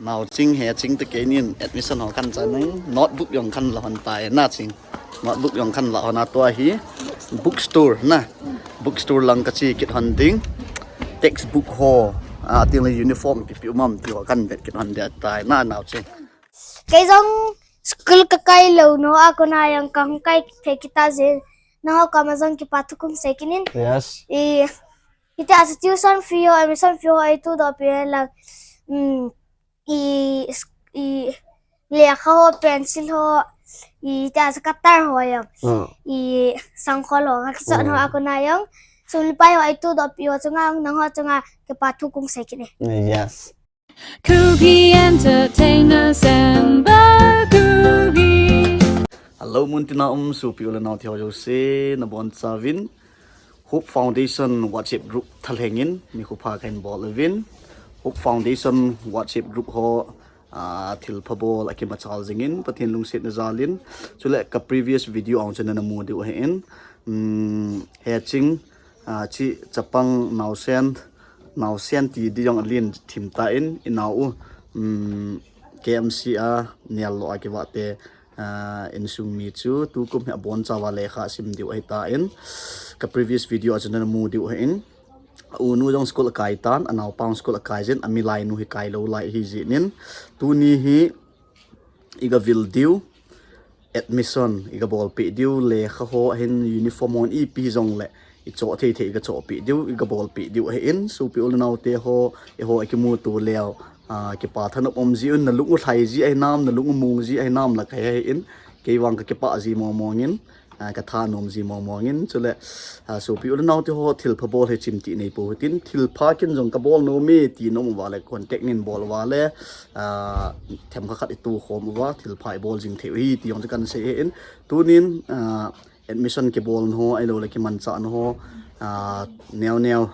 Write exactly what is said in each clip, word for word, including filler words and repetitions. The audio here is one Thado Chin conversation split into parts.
Nao Ching, he Ching te keinin admission ho kan chan notebook jong kan la hon tai na Ching. Notebook jong kan la hon a tua hi bookstore na. Bookstore lang ka chi kit hon ding. Textbook ho, a, tin le uniform pipi umam ti ho kan vet kit hon dia tai na Nao Ching. Kei jong school ka kai lou no a kona jong ka hung kai thei kita jeh. Nangho koma jong kipa thu kong sei kit in. Yes. I, iti a tuition fee ho, admission fee ho, ei tudoh pi lang. Um, i, i, lekha ho, pencil ho, i, tia sa cutter ho jong. Ah. I, sangkhol ho, ka kichon ho a kona jong. Sum le pai ho, ei tudoh pi ho chunga, nangho chunga, kipa thu kong sei kit e. Yes. Kuki Entertainment Center, Kuki. Hello, muntina um, sopi u le nao te ho jouse, nabonchauvin. Hope Foundation WhatsApp group thalhengin, nikho pha kahin bol uvin. Hope Foundation WhatsApp group ho, a, thilpha bol a kimachal jingin, Pathen lungsetna jalin. Chule ka previous video a jong chun nana mu diu ahin. Um, he Ching, a, chi chapang naosen, naosen ti di jong alen thim tan, i nao u, um, K M C a, nel lo a kivah te, a, insung mi chu, tukum hi abonchauva lekha sim diu ahitan, ka previous video a chun nana mu diu ahin. A unu jong school akai tan, anaopa jong school akai jin, amilai nu hi kai lou lai ahi jeh in. Tuni hi, i ga vil diu, admission, i ga bolpeh diu, lekha ho, ahin uniform ho, ipi jongle, i choh thei thei, i ga chohpeh diu, i ga bolpeh diu, ahin, sopi u le nao te ho, eiho, i kimuto leu, a, kipa thanop um ji un, nalung u lhai ji ahinam, nalung u mong ji ahinam, la kahe ahin, kei vang ka kipah ji mong mong in, a, ka thanom ji mong mong in, chule, a, sopi u le nao te ho, thilpha bol hi chimtih nei pou hitin, thilpha kin jong ka bol nom e, ti nom uva le, contact nin bol uva le, a, themkhat khat i tokhom uva, thilpha i bol jing thei u ahi, ti jong chu kan sei ahin, tunin, a, admission kibol na ho, ahilou le kimanchah na ho, a, neo neo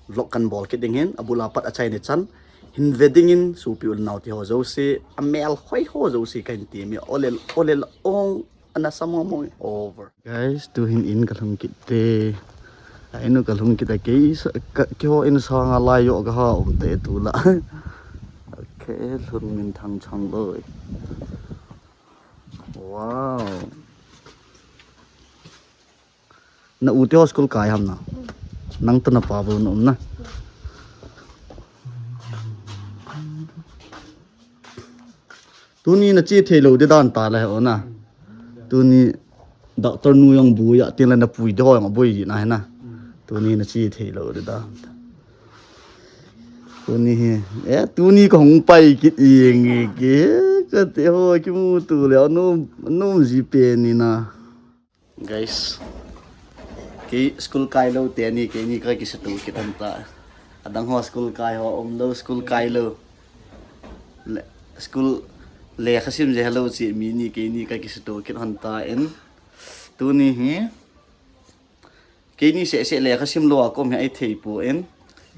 vlog kan bol kit ding ahin, abul a pat achaina chan, hin ve dingin, sopi u le nao te ho jouse, amel khoi ho jouse kahin tem e, ole, ole ong, Ana sa mong mong over. Guys, tuhin in ka lhung kit te. A in u ka lhung kit a kei sa, ka, keiho in sanga lai joh ka ha um te tu la. Okay, lhun min thang chang loi. Wow. Na u te ho school kai ham na? Nang toh na pa bou na um na. Tuni na che thei lou di dan ta le ho na. Tuni doctor nu jong bui a, tin le na pui di ho jong bui na he na. Tuni na che thei lou di dan ta. Tuni hi, eh, tuni ka hung pai kit jeng e ke, ka te ho kimu tu le, nom, nom ji pen ni na. Guys, kei school kai lou teni, keini ka kisuto kit hon ta. Adang ho school kai ho um lou, school kai lou. Le, school lekha sim je helou chi mi ni keini ka kisuto kit hon ta in. Tuni hi, keini seh seh lekha sim lou a kom hi ai thei poi.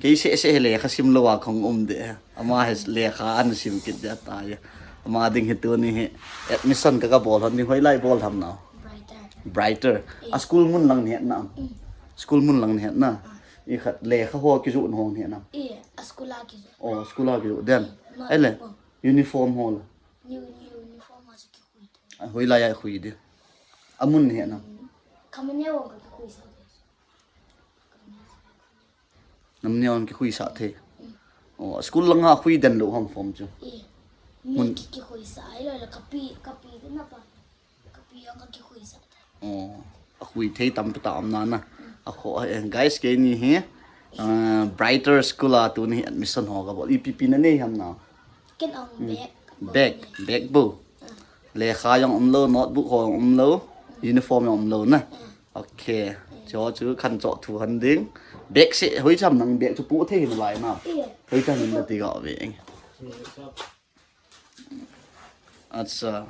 Kei seh seh hi lekha sim lou a kong um de. Ama hi lekha ana sim kit de tai. Ama ding hi tuni hi admission ka ka bol hon ding, hoilai bol ham na? Brighter. Brighter. Eh. A school mun lang ni het na? Mm. School mun lang ni het na? Ah. I khat lekha ho kijoh na ho ni het na? Eh, a school a kijoh. Oh, school a kijoh. Then, eh, ma, ele, oh, uniform ho la? New, new uniform ho chu kikhui. Ah, hoilai a khui de? Amun ni het na? Mm. Kamane wang ka kikhui sa. Namne on kikhui sah thei. Mm. Oh, school langa khui den lou ham form chu. Eh. Mi mun ki, kikhui sah ai lo la kapi, kapi na pa. Kapi ang ka kikhui sah thei. Oh, a khui thei tampi ta um na na. Mm. A kho, eh, guys, keini hi, ah, Brighter School a tuni admission ho ka bol. Ipi pi na nei ham na? Ken ang, mm, bag. Bag, bag bou. Ah. Lekha jong um lou, notebook ho jong um lou, uniform jong um lou na. Ah. Ok. Chu chu khan choh thu hon ding. Bag seh, hoicham nang bag chu pu thei hin lai na. Iya. Hoicham hin na ti ga ve. Acha.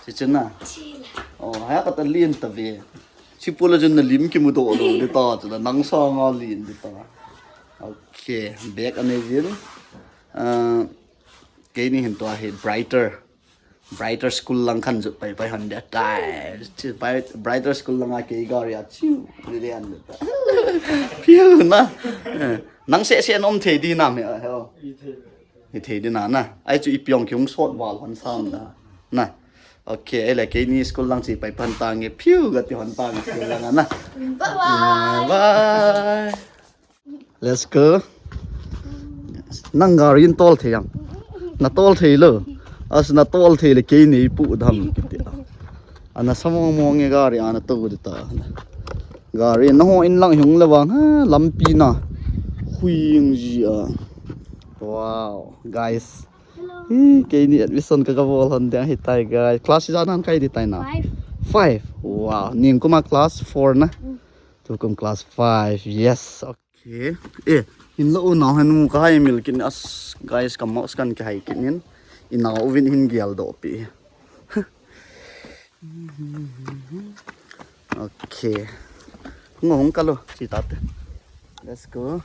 Chi chen na. Chi la. Oh, ha ka ta lien ta ve. Chi pu la chun na lim kimu doh lou de ta chu la nang sanga lien de ta. Ok. Bag anei jin. Ah, keini hin tua hi Brighter. Brighter School lang khan jot pai pai hon de tai. Chi Bright-, Brighter School langa kei gari a chiu de de an de ta. Piu na. Eh, nang seh seh nom thei di nam he, he o. I thei. Hithei ding na na. Ai chu ipi ong kihung sot val hon sam na. Na. Okay, ai le keini school lang chi pai pan tange. Phiu ga ti hon tange school lang na. Bye bye. Let's go. Nang gari in tol thei ang. Na tol thei lo. As na tol thei le keini pu dam kiti. Ana samong mong e gari ana to de ta. Gari na ho in lang hung le vang ha lampi na. Huing ji a. Wow, guys. Hi, keini admission ka ka bol hon dia hi tai guys. Class ijat nan kai di tai na? Five. Five. Wow, ning kuma class four na. Tukum class five. Yes. Okay. Eh, in lo u nau han mu ka hai mil kin as guys ka mos kan ka hai kin in. In nau vin hin gial do pi. Okay. Ngo hung kalo si tate. Let's go.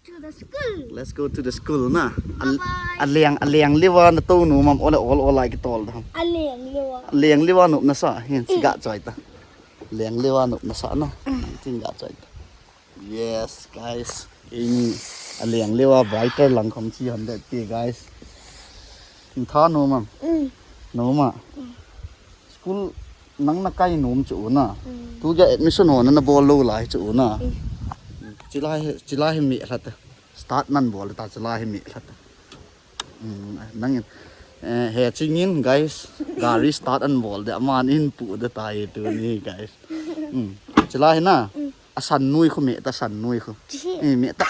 To the school. Let's go to the school na. Al- Bye-bye. Aleng aleng liwa na to nu mam ole ol ol ai ki tol da. Aleng liwa. Aleng liwa nu na sa hin si ga choi ta. Aleng liwa nu na sa na. Tin ga choi ta. Yes, guys. Ini aleng liwa brighter lang khom chi hon det ti guys. Tha nu mam. Mm. Nu ma. Mm. School nang na kai nom chu na. Mm. Tu ja admission ho na na bol lo lai chu na. Mm. Chilai chilai mi hlat. Start nan bol ta chilai mi hlat. Mm, nang in. Eh, he chingin guys, gari start an bol de aman in pu de tai tu ni guys. Mm. Chilai na. Mm. A san nui khu me ta san nui khu. Chi. Eh, me ta.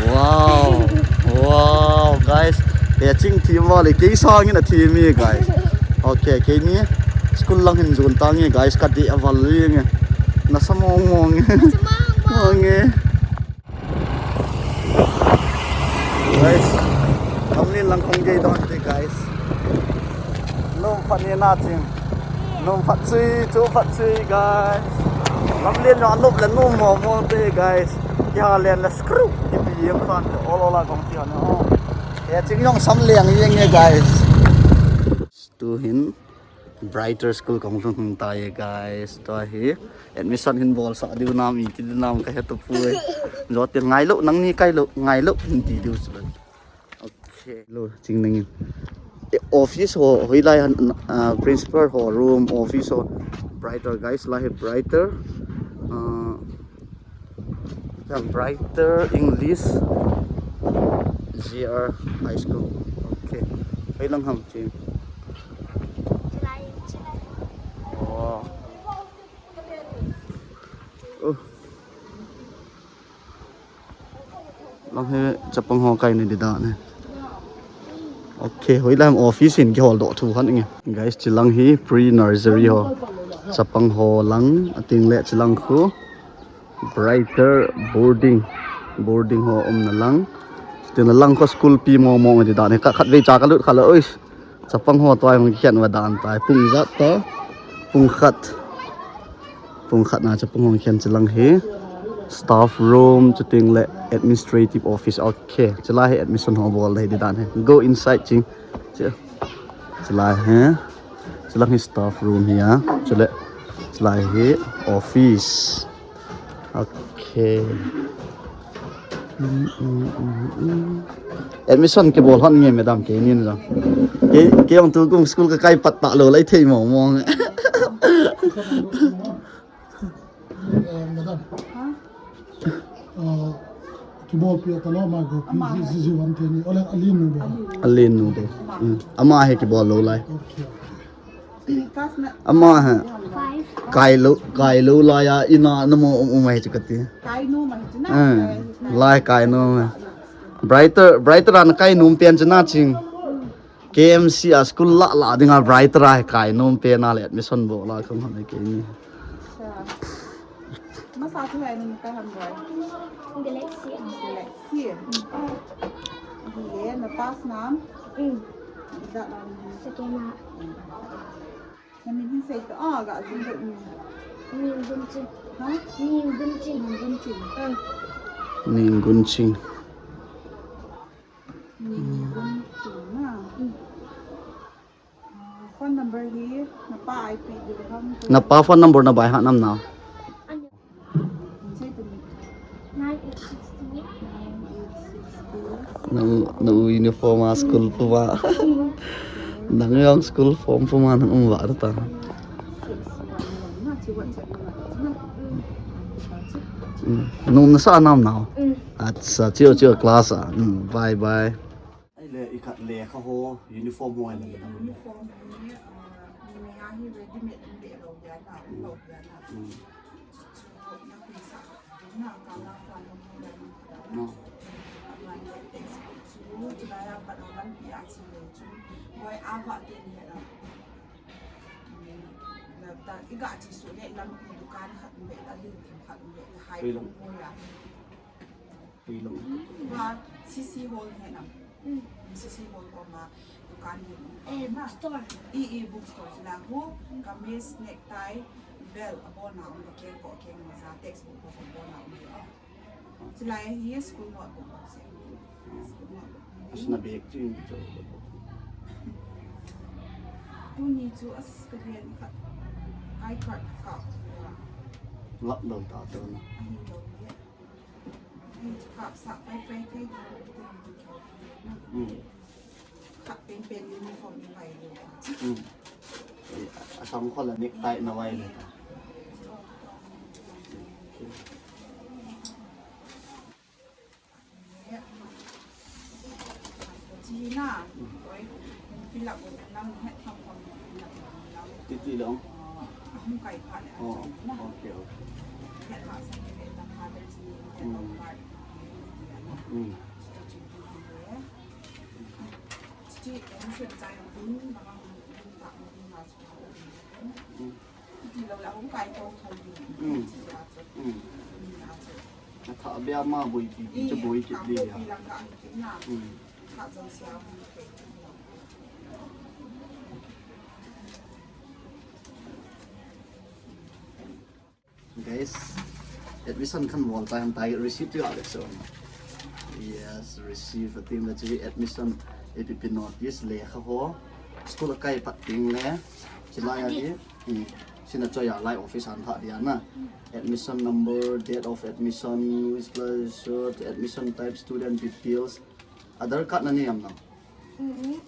Wow. Wow, guys. He ching thi ma le kei sang in a thi mi guys. Okay, keini school lang hin jun ta nge guys ka de aval li nge. Na sa mong mong nge. Sa mong mong. Mong nge. Guys, lamlin lang kong gei don te guys. Nom phat ni na ching. Nom phat chui, chu phat chui guys. Lamlin jong anop le nom mo mo te guys. Kihalen le screw. Kipi yem khan te ol ol a kong chi han o. He ching jong sam leng yeng nge guys. Tu hin Brighter School kong lhung hung ta ye guys. Tua hi admission hin bol sa diu nam iti diu nam ka he to pui. Zo te ngai lo nang ni kai lo ngai lo hin ti diu chu. Okay. Lo ching nang in. E, office ho hoi lai han, ah, principal ho room office ho Brighter guys lai hi Brighter. Ah, Yang Brighter English G R High School. Okay. Hoi lang ham chim. Oh. Lang he chapang ho kai ni di da ne. Okay, hoi lang office hin kihol doh thu han nge. Guys, chilang hi pre nursery ho. Chapang ho lang ating le chilang khu. Brighter boarding. Boarding ho umna lang. Tin lang ko school pi mo mo di dan. Ka khat vei cha ka lut khala oi. Chapang ho toi hung khen wa dan tai. Pung jat to. Pung khat. Pung khat na chapang ho khen chilang hi. Staff room chuting le administrative office. Okay. Chila hi admission ho bol dei di dan hi. Go inside ching. Chi. Chilai hi, chilang hi staff room hi a, chule chilai hi office. Okay. Admission kibol hon nge madam keini jong. Ke, kei jong tukum school ka kai pat ta lo lai thei mo mo. Eh, madam. Ha? Ah, kibol pi ta lo ma go pi ji ji wan te ni. Ole alin nu bo. Alin nu bo. Mm. Ama hi kibol lo lai. Okay, okay. Ama hi. Five. Kai lo, kai lo lai a ina na mo um um ai chu kati. Kai nu ma chu na. Eh, lai kai nu ma. Brighter, brighter an kai nu pen chu na ching. K M C a school lah lah dinga Brighter a kai nom pen a le admission bol a kong ham keini. Acha. Masa thu hai nung kai ham boi. Galaxy. Galaxy. Hile, na pass nam? Mm. Ijat nam? Second na. Na min hin sei to, ah, ga jin to. Ning Gunching. Ha? Ning Gunching. Ning Gunching. Ah. Ning Gunching. Ning Gunching na. Mm. Ah, phone number hi, na pa ai pi diu ham. Na pa phone number na bai ha nam na. Ano? Sei to mi. Nine eight six two. Nine eight six two. Na u, na u uniform a school puma. Nang jong school form puma nang um vah ta. Mm. Nung nasa nam nau. Mm. Acha, chiu, chiu, class a. Mm, bye bye. Ai le, i khat le kha ho, uniform ho ai le. Uniform ni, ah, ni a hi ready made ni le lo ya na, lo ya na. Mm. Chu na pisa, na ka la fa no. No. Aman le textbook chu, chu la ya pa no lam pi a chi le chu. Boi a va te ni la. Mm, la ta, i ga chi su le lam pi dukan khat le ta le khat le ta hai. Koi lam. Mo ya. Koi lam. Wa C C Hall ni na. Mm. C C Hall koma dukan ni. Eh, bookstore. I, i bookstore. Sila hu, kamis, necktie, belt, abona, um, ka keng ko, keng mo sa, textbook ko, abona, um, di, oh. Sila hi school notebook ko, si. School notebook. As na bag chu, chu. Tuni chu as ka bian ka. I card ka. Lockdown ta to na. Ahi lo ye. Kap sa pai pai thei. Mm. Kap pen pen uniform ni pai lo. Mm. Asam ko la necktie na vai le ta. China. Oi. Fill up ko nam het tham tham fill up ko nam. Titi long. Ah, hung kai pha le. Oh, okay, okay. Het pha sa ke ta Father's Day. Mm. Mm. Mm. Mm. Atha bia ma boi pi pi chu boi kit di ya. Mm. Guys, admission kan bol tai, ham tai receipt tu ale so. Yes, receive atin le chu admission A P P notice le kha ho. School kai pat ting le. Chilai a di. Hmm. Sina choi a lai office an tha dia na. Admission number, date of admission, which class, admission type, student details, Aadhaar card na nei am na? Mm-mm.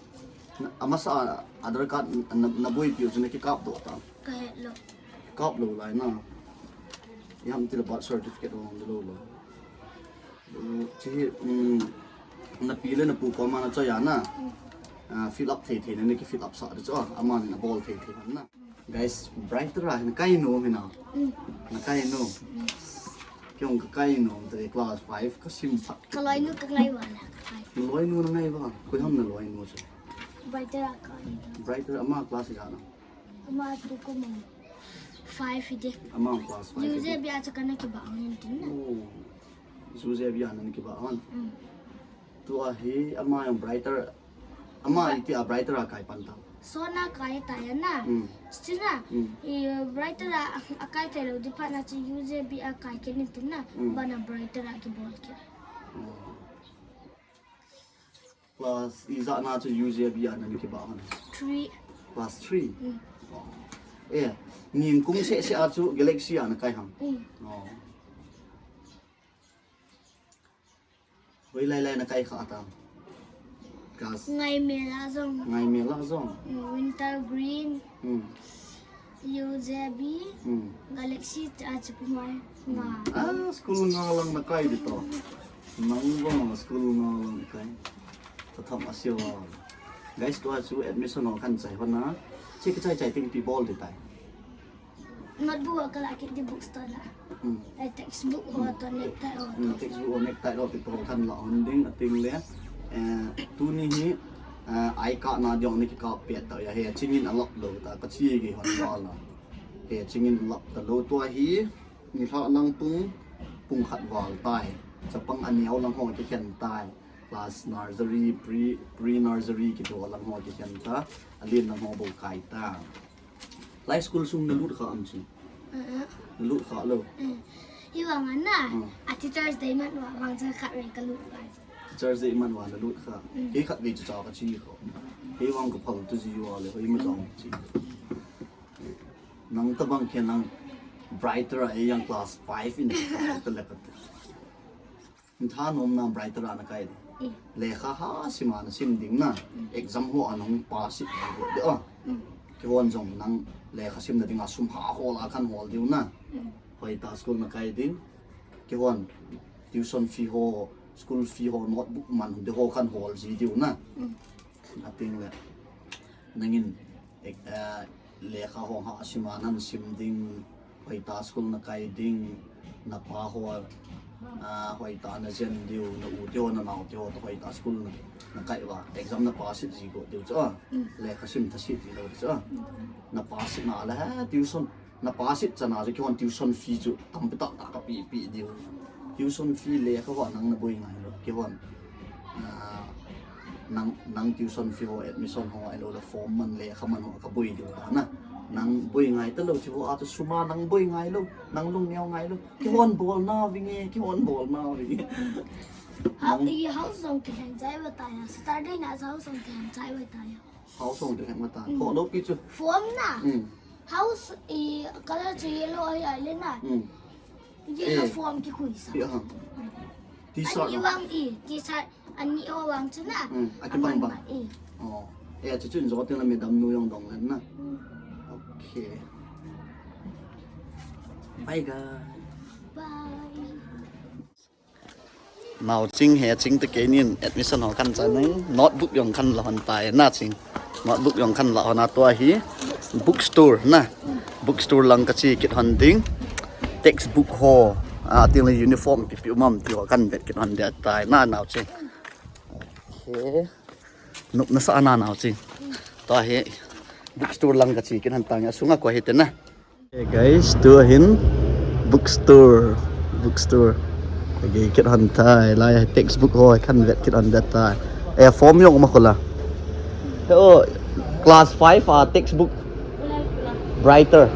Na, amasa Aadhaar card na, na boipi u chu na kikap doh ta? Ka het lou. Kap lou lai na. Iham tile birth certificate hung lou lou. Uh, chi, um, na pi le na pu koma na choi a na. Mm. Ah, fill up thei thei na, na ki fill up sah di chu, ah, aman na bol thei thei na. Guys, Brighter a hin kai nom hi na. Mm. Na kai nom. Mm. Kei jong ka kai nom te class five ka sim sah. Ka loinu ka kai val a ka kai. Na loinu na ngai val. Koi ham na loinu chu? Brighter a kai. Brighter ama class ijat na? Ama tu ko mo. Five hi de. Ama class five hi de. U J B a chu kana kibah hon tin na. Oh. U J B a na kibah hon. Mm. Tua hi ama jong Brighter, ama iti a Brighter a kai pan ta? Sona kai ta ya na. Mm. Stina. Mm. I Brighter a, a kai ta lou di phat na chu U J B a kai kit in tin na. Mm. Bana Brighter a kibol kit. Oh. Class ijat na chu U J B a na kibah hon? Three. Class three? Mm. Oh. Eh, nikum seh seh a chu Galaxy a na kai ham? Mm. Oh. Hoilai lai na kai kha ta? Class. Ngaimel a jong. Ngaimel a jong. Mm, Winter Green. Mm. U J B. Mm. Galaxy a chu pi mai. Nga. Ah, school nga lang na kai di to. Nang bang school nga lang kai. Tatham a siu a. Guys, tua chu admission ho kan chai hon na. Chi ka chai chai ting pi bol di tai. Notebook a ka la kit di bookstore la. Hmm. Eh, textbook ho to necktie ho to. Hmm, textbook ho necktie ho ti to kan la hon ding ating le. Eh, tuni hi, eh, I card na jong ni kikap pet ta ya he chingin a lap lou ta ka chi gi hon ba la. He chingin lap ta lou tua hi ni lha lang pung, pung khat val tai. Chapang a neo lang ho kikhen tai. Class nursery, pre, pre nursery kiti ho lang ho kikhen ta. A len lang ho bou kai ta. Lai school sung na lut kha am chi? Uh-uh. Na lut kha lou. Mm. Hi vang a na, mm, a Teachers Day man va vang cha khat re ka lut va. Teachers Day man va na lut kha. Mm. Kei khat ve cha cha ka chi kho. Kei vang ka phal tu ji va le, hoi ma chong chi. Nang tabang kei nang Brighter a, ei jong class five in ta le ka. Thanom na Brighter a na kai di? Eh. Lekha ha sim a na sim ding na. Mm. Exam ho a nahung pass it ding ho de a. Mm. Kihon jong nang lekha simna dinga sum ha hol a kan hol diu na. Mm. Hoitah school na kai ding. Kihon tuition fee ho, school fee ho, notebook man de ho kan hol ji diu na. Mm. Ating le. Nangin, eh, eh, lekha ho ha sim a nan sim ding, hoitah school na kai ding, na pa ho, ah, hoitah na jen diu, na u te ho, na nao te ho, hoitah school na, na kai uva, exam na pass it ji go diu chu, ah. Mm. Lekha sim tha sit ji lo chu, ah. Mm. Na pass it na le, ha, tuition, na pass it chana chu kihon tuition fee chu tampi tah tah ka pe pe diu. Tuition fee lekha ho nang na boi ngai lo, kihon. Ah, nang, nang tuition fee ho, admission ho, ahilou le form man lekha man ho ka boi diu ta na. Nang boi ngai ta lo chu ho a chu sum a nang boi ngai lo, nang lungneo ngai lo. Kihon bol na vinge, kihon bol na vinge. How, i house song kiheng chai va ta ya. Saturday na house song kiheng chai va ta ya. House song kiheng va ta. Mm. Kho lo pi chu. Form na. Mm. House i color chu yellow ahi, ahi le na. Mm. Yellow. Eh. Form kikhui sa. Pi a. T-shirt. Ani vang i, T-shirt, ani o vang chu na. Mm, a kibang bang. Aman ba, eh. Oh. Eh, chu chu in jo tin la madam nu jong dong len na. Mm. Okay. Bye, guys. Bye. Naoching, Heching te keinin admission ho kan chai nai, notebook jong kan la hon tai na Ching. Notebook jong kan la hon a tua hi bookstore na. Bookstore lang ka che kit hon ding. Textbook ho, a, tin le uniform kipe um am ti ho kan vet kit hon dia tai na Naoching. Okay. Nop na sa na Naoching. Tua hi bookstore lang ka che kit hon tai, a sunga koi hi te na. Hey guys, tu ahin bookstore, bookstore. Okay, kit hon tai, lai textbook ho kan vet kit hon dia tai. Eh, form jong ma kola. Oh, class five a textbook. Brighter.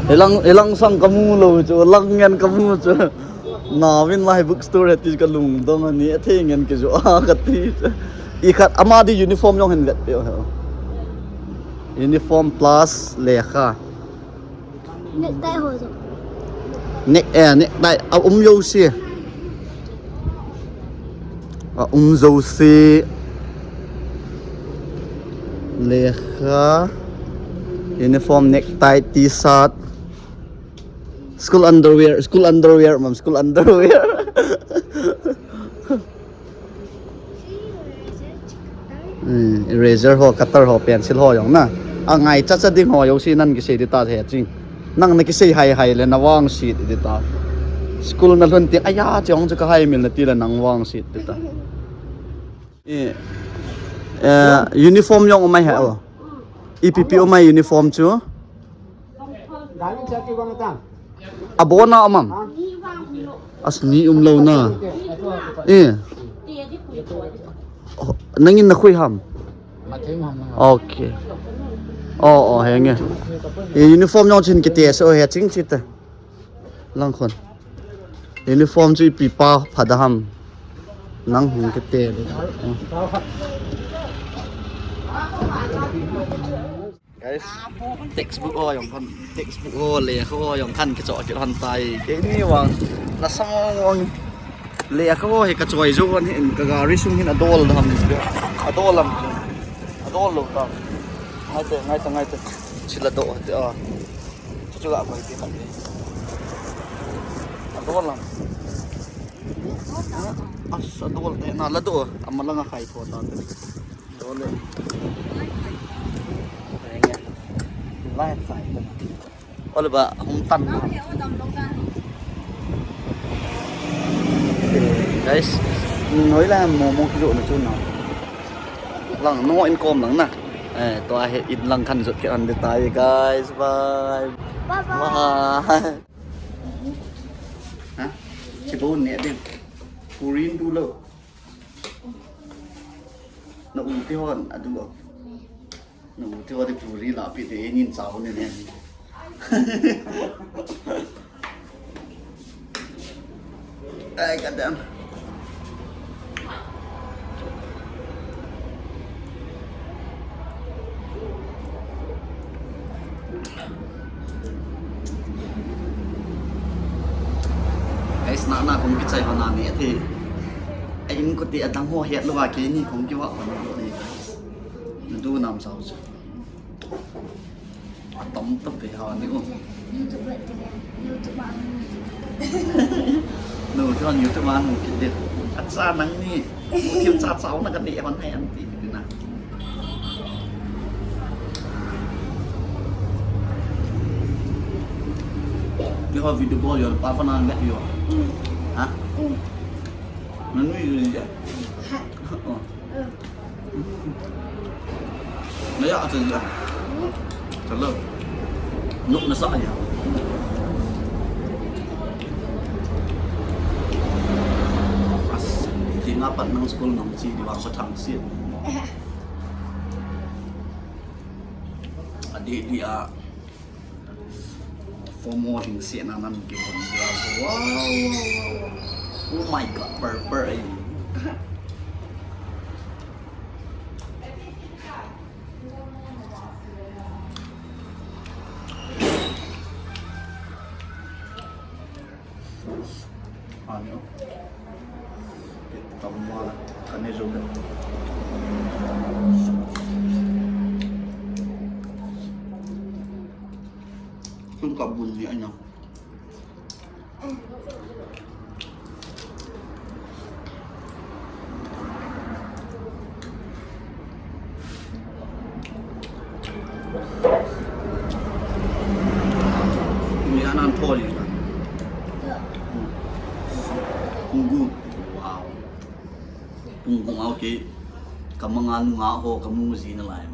Hilang, hilang sang kamu lo chu, lang ngen kamu chu. Navin lai bookstore ti ka lungdong ani, athei ngen kijo a kati. I khat ama di uniform jong hin vet peh o. Uniform plus lekha. Necktie ho jo. Neck, eh, necktie, a um jo si. A um jo si. Lekha. Uniform, necktie, T-shirt. School underwear, school underwear, mam, school underwear. Hmm, eraser ho, cutter ho, pencil ho jong na. Angai chacha ding ho jouse nan kisei ding ta Heching. Nang na kisei hai hai le na vangset ding ta. School na lhun teng, aya, chong chu ka hai mil na ti le nang vangset ding ta. Eh, eh, uniform jong um ahi o. Ipi pi um ahi uniform chu. Abona um am? As ni um lou na. Eh. Oh, nangin na khui ham? Okay. Oh, oh, henge. Eh, uniform jong chin kiti so Heching chite. Lang khun. Uniform chu ipi pa pha da ham. Nang hung kiti. Guys, textbook ho jong kan, textbook ho lekha ho jong kan kicho kit hon tai. Keini vang, la sang vang lekha ho hi ka choi jou hon hin ka gari sung hin adol dam. Adol lam. Adol lou ta. Ngai te, ngai te, ngai te. Chila do te a. Chu chu ga koi te khat ni. Adol lam. As adol te na la do. Ama langa khai tho ta te. Dole. Lai khai ta. Ole ba hung tan. Guys, noi la momo kilo na chu na. Lang no in kom lang na. Eh, to a he in lang kan jot ke an de tai guys. Bye. Bye bye. Bye. Ha? Chibo ne din. Purin du lo. Na u te hon adu. Na u te hon puri la pi te nin chao ne ne. Ai ka dam. Hung kichai hon a neh thei. A in kote adang ho het louva keini hung kiva hon a neh. Nadu nam sao chu. Atam tam ve ho ni u. YouTube a ti le, YouTube a. Nu, tu YouTube a nu kit le. Acha nangni. Mu thim cha cha na ka neh hon hai an ti na. Ni ho video bol yo, pa fa na ngai yo. Ha? Nanu yo ya. Oh. Naya acha ya. Hello. Nuk nasa ya. As, ti nga pat nang school nang chi di wa ko thang si. Adi di a. Formal hing se na nan ke kon dia. Wow, wow, wow, wow. Oh my God, purple ai. Ani o. Ke tamma kane jo ke. Sun ka bun ni anya. Ni anan tholi na. Kunggu. Wow. Kunggu au ke. Kamanga nunga ho kamu ji na lai.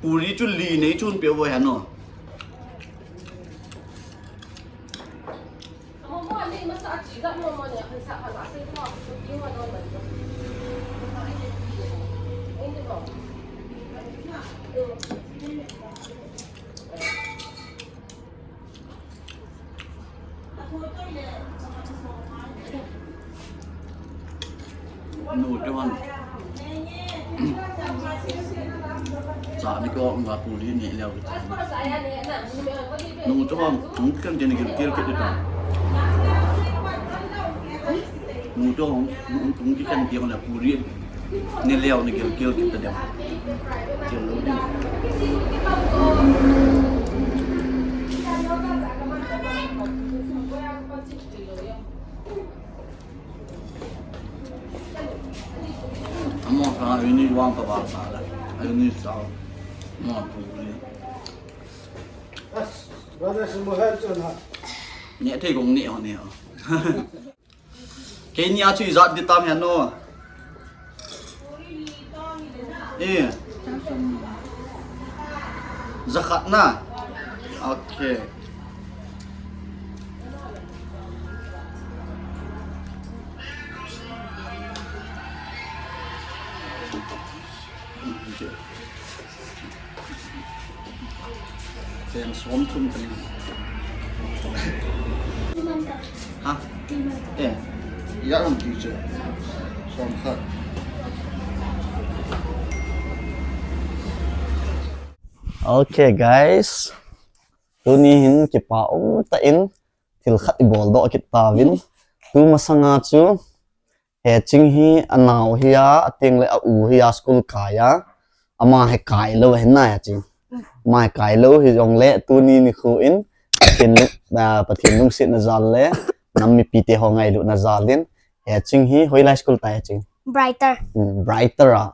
Puri chu li nei chun pe vo hano. Nu te hon. Cha ni ko nga puri ni leo. Nu te hon, nu kan jeni gil gil ke ta. Nu te hon, nu kan jeni gil puri. Ni leo ni gil gil kita dia. Gil leo ni. Amo sa ini wang pa ba sa la. Ini sa. Mo tu ni. Brother, semua hal tu na. Ni thei gong ni ho ni ho. Keini a chu ijat di tam hian o. Eh. Zakhat na. Okay. Pen som thum kani. Ha? Eh, ya um ti chu. Som khat. Okay, guys. Tuni hin kipa um tah in thil khat i bol doh kit tauvin. Tu masanga chu Heching hi anao hi a, ateng le a u hi a school kai a. Ama hi kai lou ahin na Heching. Ama hi kai lou hijongle tuni nikho in Pathen lung, ah, Pathen lungsetna jal le nam mipite ho ngailutna jal in Heching hi hoilai school ta Heching? Brighter. Hmm, Brighter a.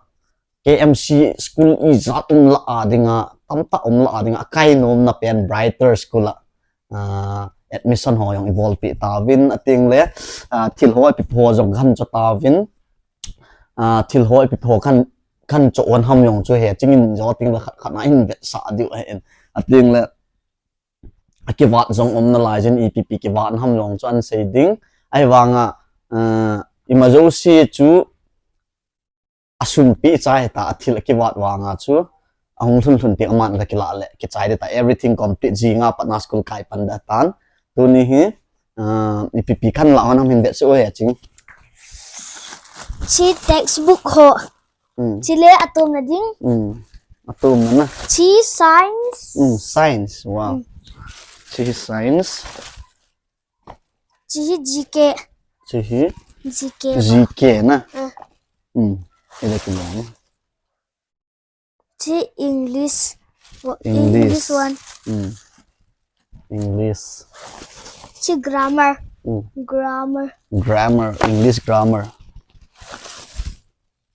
K M C school ijat um lah a dinga, tamtah um lah a dinga, akai nomna pen Brighter school a. Ah, admission ho jong ibolpeh tauvin, atengle, ah, thil ho ipi ho jong kahin cho tauvin, ah, thil ho ipi ho kahin, kahin cho un ham jong chu hiche chingin jo tengle khat khat na hin vetsah diu ahin. Atengle, akivat jong um nalai jin ipi ipi kivat ham jong chu ahin sei ding. Ahivanga, ah, ima jouse chu asum pi chai ta, athil akivat vanga chu ahung lhun lhun teng aman kakilah le kichai ding ta, everything complete jinga patna school kai pan ding tan. Tuni hi, ah, ipi ipi kahin lah un ham hin vetsah u hiche. Hiche textbook ho. Hmm. Hiche le atomna ding. Hmm. Atomna na. Hiche science. Hmm, science. Wow. Hmm. Hiche hi science. Hiche hi G K. Hiche hi G K. G K na. Ah. Hmm. Ila ki na. Hiche English. Wa-, English. English one. Hmm. English. Hiche grammar. Hmm. Grammar. Grammar. English grammar.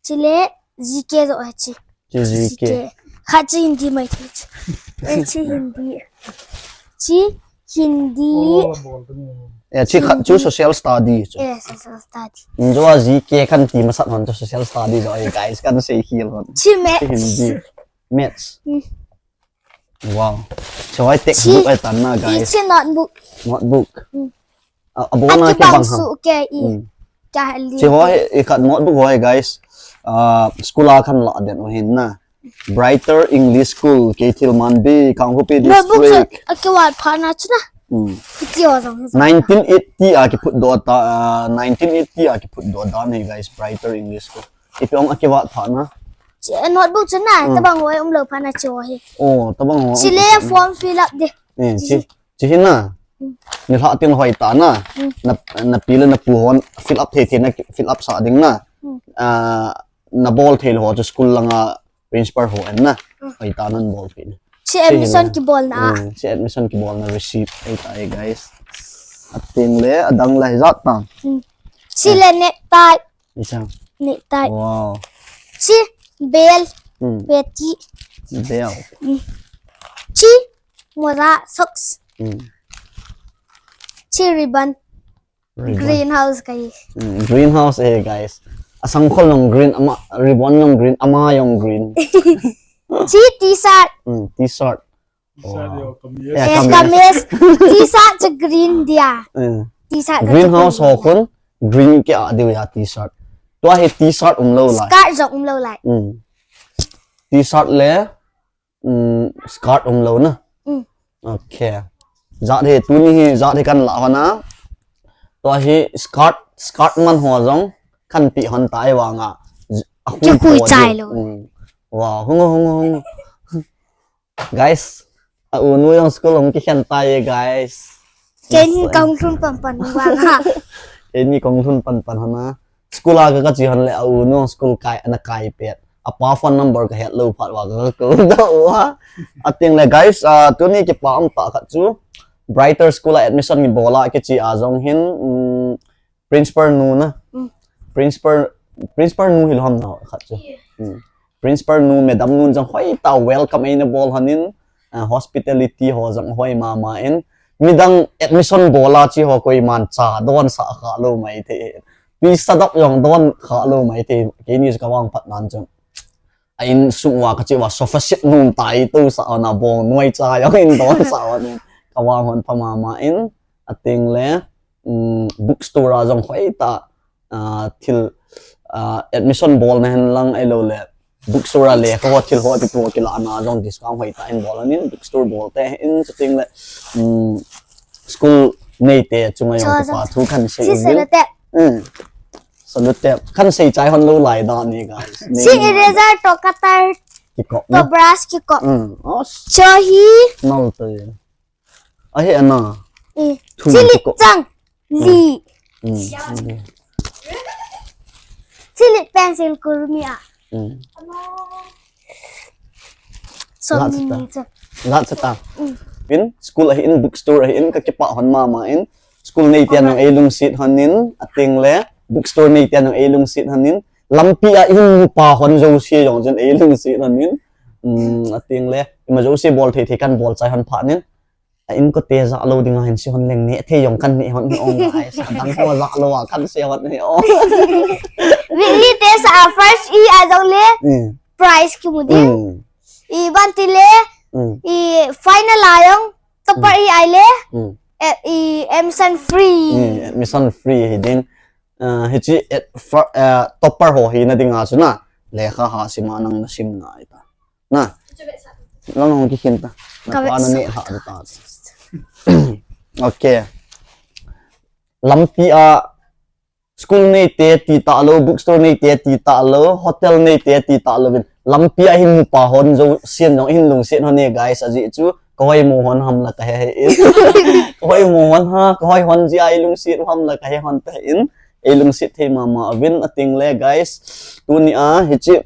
Hiche le G K jo hiche. Hiche G K. G K. Khat hiche Hindi mai hiche. Eh, hiche Hindi. Hiche Hindi. Eh, hiche khat chu social study chu. Eh, social study. Injo a G K kahin ti masat hon chu social study jo ahi guys, kahin sei khel hon. Hiche maths. Hiche Hindi. Maths. Hmm. Wow. Hiche hi textbook ahi tan na, guys. Hiche notebook. Notebook. Hmm. A, abona kibang ham. Akibang suh kei. Hmm. Hiche hi, i khat notebook hi, guys. Ah, school a kahin lah den u ahin na. Brighter English School, Keithelmanbi, Kangpokpi District. Notebook chu akivat phat na chu na. Hmm. Hiche ho jong hi. Nineteen eighty a kiphutdoh ta, ah, nineteen eighty a kiphutdoh dan ahi, guys, Brighter English School. Ipi ong akivat phat na. Hiche, eh, notebook chu na, hmm, tobang ho umlou phat na hiche ho hi. Oh, tobang ho. Hiche le form fill up ding. Eh, hiche, hiche hi na. Hmm. Nilhah teng hoitah na. Hmm. Na, napi le napu hon fill up thei thei na, fill up sah ding na. Hmm. Ah, nabol thei lou ho chu school langa principal ho in na. Hmm. Hoitah nan bolpeh ding. Hiche admission kibolna. Hmm, hiche admission kibolna receipt ahi tai, guys. Atengle, adang la hijat ta. Hmm. Hiche le necktie. Isa. Necktie. Wow. Hiche belt. Hmm. Peti. Belt. Hmm. Hiche moja, socks. Hmm. Hiche ribbon. Ribbon. Greenhouse kahi. Hmm, greenhouse ahi, guys. Asangkhol jong green, ama, ribbon jong green, ama jong green. Hiche T-shirt. Hmm, T-shirt. T-shirt. Wow. Yo, kameez. Eh, kameez. Kameez. T-shirt chu green dia. Eh. T-shirt chu green. Greenhouse ho khun green kia diu ahi T-shirt. Tua hi T-shirt umlou lai. Skirt jong umlou lai. Hmm. T-shirt le, hmm, skirt umlou na. Hmm. Okay. Jat hi, tuni hi jat hi kahin lah hon a. Tua hi skirt, skirt man ho jong kahin pe hon ta ahivanga. Akhui chai lou. Hmm. Wow, hung, hung, hung. Guys, a-u nu jong school hung kikhen tai, guys. Keini kahung lhun pan pan vang a. Keini kahung lhun pan pan hon a. School a ka, kache hon le a-u nu jong school kai, ana kai pet. Apa phone number kahet lou phat uva ka, ka call doh uva. Atengle, guys, ah, tuni kipa um tah khat chu Brighter School a admission ibol a kiche a jong hin, um, Principal nu na. Mm. Principal, principal nu hilou ham na khat chu. Yeah. Mm. Principal nu, madam nu jong hoitah welcome eina bol hon in, ah, hospitality ho jong hoi mama in. Midang admission bol a che ho koiman cha donsah kha lou maithei. Pi sadap jong don kha lou maithei. Keini chu kavang phat nan chu. A insung uva kache uva sofa set nom tai tousah hon a bong noi cha jong eidonsah hon in. Kavang hon pha mama in. Atengle, um, bookstore a jong hoitah, ah, thil, ah, admission bolna hen lang ahilou le bookstore a lekha ho thil ho ti ho kilahna jong discount hoitah in bol ahin, bookstore bol te in, chutengle, um, school neite chunga jong kipa thu kahin sei uvin. Sellotape. Um. Sellotape. Kahin sei chai hon lou lai dan ahi, guys. Hiche eraser toh cutter. Kikop na. Toh brush kikop. Um. Os. Hiche hi. Nal to ye. Ahi ana. Eh, thum chili ko. Chang. Hmm. Li. Hmm. Chili pencil kurmi a. Hmm. So mini cha. Lat seta. Hmm. In school ahin, bookstore ahin, kakipah hon mama in. School neite jong eilungset hon in, atengle bookstore neite jong eilungset hon in. Lampi a ihin mupa hon jouse jong chun eilungset hon in. Hmm, atengle ima jouse bol thei thei kahin bol chai hon phat in. A inkote ja lou dinga hin se hon leng neh thei jong kan neh hon hi ong guys. Adang ho ja lou a kan se hon hi ong. Weekly test a first e a jong le Hmm. prize kimu ding. Hmm. I ban ti le Hmm. i final a jong topper i ai le Hmm. eh, i admission free. Hmm. Admission free hi ding. Uh, hichi at fir, uh, topper ho hina dinga chu na. Lekha ha sima nang na sim na ita. Na. Lang hong kikhin ta. Na Ka pa na website. Ne ha ta. Okay. Lampi a school nei te ti ta lou, bookstore nei te ti ta lou, hotel nei te ti ta lou vin. Lampi a hin mu pa hon jo sian jong hin lungsiat hon e guys, ajeh chu ka hoi mu hon ham la ka he he in. Ka hoi mu hon ha, ka hoi hon ji a i lungsiat ham la ka he hon ta in. Ei lungsiat thei mama uvin ating le guys. Tuni a hichi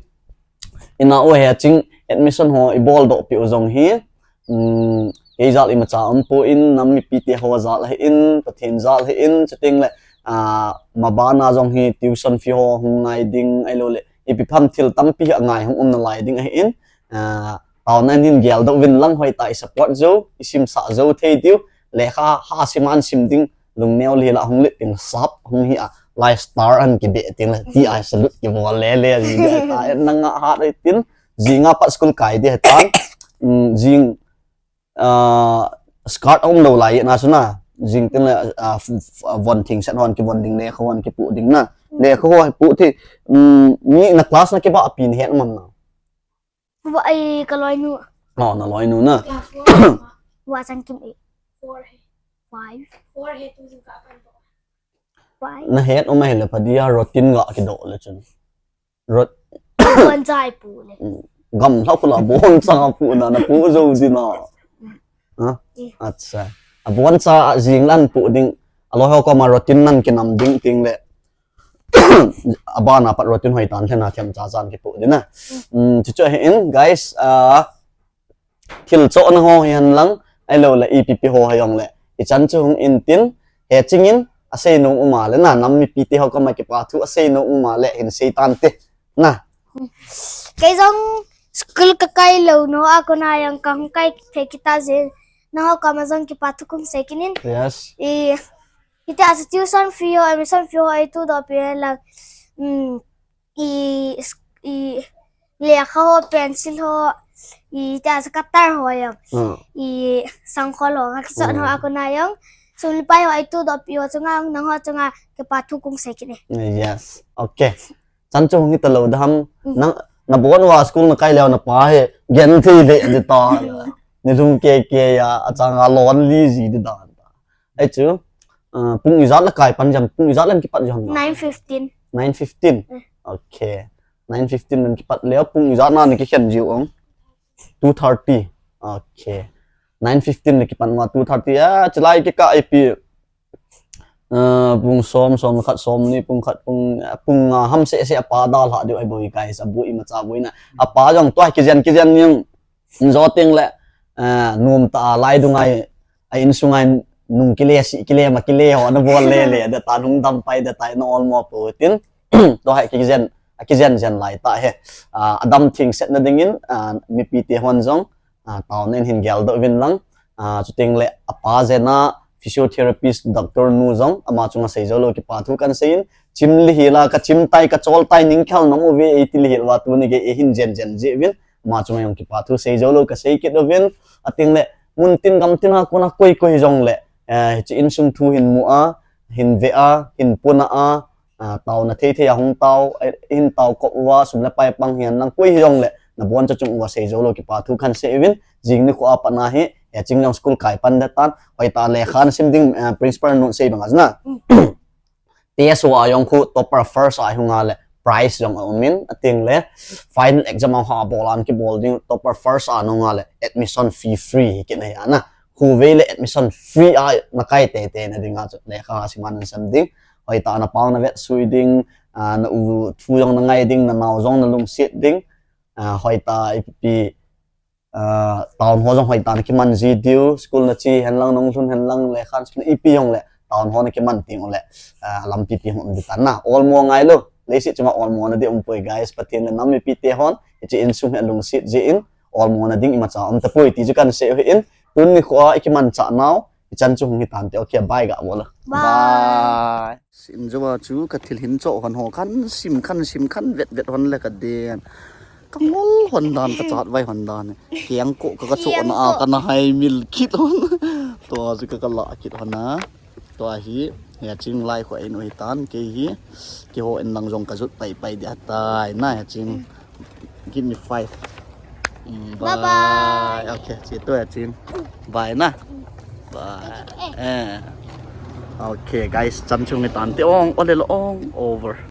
ina u he ching admission ho i bol doh pi u jong hi. Um, kei jal imacha um po in, nam mipi te ho jal hi in, Pathen jal hi in, chuting le, ah, mabana jong hi tuition fee ho hung ngai ding, ai lo le, ipi pham thil tampi a ngai hung um na lai ding hi in, ah, tao nan hin gel doh vin lang hoi ta i support jo, i sim sa jo thei diu, lekha ha siman sim ding, lung neo li la hung lit ding sap, hung hi a, live star an ki be ting le, ti ai salute ki bol le le, ji be ta, en nang a ha re tin, jing a pat school kai de tan, um, jing, ah, skirt um lo lai na su na, jing tin le, ah, f-, f-, von thing set hon ki von ding le, kho hon ki pu ding na, le kho hon pu thi, um, mi na class na ki ba pi ni het mam na. Wa ai ka loi nu. Oh, na loi nu na. Wa sang kim e. Five. Five. Na het um ai le pa dia routine ga ki do le chun. Rot Bon jai pu le. Gam la khu la bon sa pu na na pu jo di na. Ha? Acha. A bon sa jing lan pu ding. A loi ho ko ma routine nan ki nam ding ting le. A ba na pat routine hoi tan thena thiam cha chan ki pu ding na. Um, chu chu hi in guys, ah, thil cho na ho hi han lang, ai lo le ipi pi ho ha jong le. I chan chu hung in tin, he ching in, a sei nung um a le na, nam mipi te ho ka ma ki pa thu a sei nung um a le, hin sei tan te. Na. Kei jong school ka kai lo no a ko na jong ka hung kai thei kita je. Na ho ka ma jong ki pa thu kung sei kinin. Yes. I, ite a tuition fee ho, admission fee ho, ai tu do pi la. Mm, i, i, lekha ho, pencil ho, i, ite a cutter ho jong. Hmm. I, sangkhol ho, ka kichon ho a ko na jong. Sum le pai ho, ai tu do pi ho, chunga, nang ho, chunga, ki pa thu kung sei kinin. Yes. Okay. Chan chu hung hi ta lo da ham. Nang, na bon wa school na kai leo na pa he. Gen thei le di ta. Ni lung ke ke ya, a chang a lon li ji di da. Ai chu. Ah, pung ijat la kai pan jam, pung ijat lan ki pat jam. Nine fifteen. Nine fifteen. Okay. Nine fifteen lan ki pat leo, pung ijat na ni ki khen jiu ong. Two thirty. Okay. Nine fifteen ni ki pan ma two thirty. Ah, chilai ki ka ipi. Ah, pung som, som khat, som ni, pung khat, pung, ah, pung nga ham se se a pa dal ha diu ai boi guys, a boi ma cha boi na. A pa jong tua ki jen, ki jen ni jong. Zo ting le, ah, num ta lai du ngai, a in su ngai nung ki le si, ki le ma, ki le ho, na bol le le, da ta nung dam pai, da ta na ol mo po tin. To hai ki jen, a ki jen jen lai ta he. Ah, a dam thing set na ding in, ah, mipi te hon jong, ah, tao nen hin gel do vin lang. Ah, chuting le a pa jen a physiotherapist doctor nu jong, ama chunga sei jo lo ki pa thu kan sei in. Chim li hi la ka chim tai ka chol tai ning khel nong u ve ei ti li hi la tu ni ge e hin jen jen je vin. Ama chunga jong ki pa thu sei jo lo ka sei kit do vin. Ating le mun tin gam tin ha kona koi koi jong le. Eh, chi in sung thu hin mu a, hin ve a, hin puna a, ah, tao na thei thei a hung tao, eh, hin tao ko uva, sum le pai pang hian lang koi hi jong le, na bon cha chung uva sei jo lo ki pa thu kan sei vin, jing ni khu a pa na hi, eh, ching jong school kai pan da tan, hoi ta le khan sim ding, eh, principal nun sei bang a na. Te so a jong khu topper first a hung a le, prize jong a um in, ating le, final exam a ha bol an ki bol ding, topper first a nung a le, admission fee free hi ki na ya na. Khu ve le admission free a na kai te te na ding a chu le kha si man sem ding. Hoi ta na pang na vet sui ding, ah, na u thu jong na ngai ding, na nau jong na lungsiat ding. Ah, hoi ta ipi, ah, town ho jong hoi ta na ki man ji diu, school na chi hen lang nong lhun hen lang le khan ipi jong le town ho na ki man ting le, ah, lampi pi hong di ta na. Ol mo ngai lo, le si chuma ol mo na di um poi guys, Pathen le nam mipi te hon, chi in sung he lungsiat ji in, ol mo na ding ima cha um ta poi ti chu kan sei hi in, Tuni kho a ikimanchah nau ichan chu hung hitante. Okay, bye ga bol. Bye. Sin joa chu ka thil hin choh hon ho khan sim khan sim khan vet vet hon le ka den. Ka ngol hon dan, ka chat vai hon dan. Keng ko ka ka choh na a ka na hai mil kit hon. Tua chu ka ka la kit hon a. Tua hi, ya ching lai kho in ui tan ke hi. Ki ho in lang jong ka jut pai pai dia tai na ya ching. Give me five. Mm, bye. Okay, chi to ya ching. Bye na. Bye. Eh. Okay, guys, chan chung ni tan te ong, ole lo ong, over.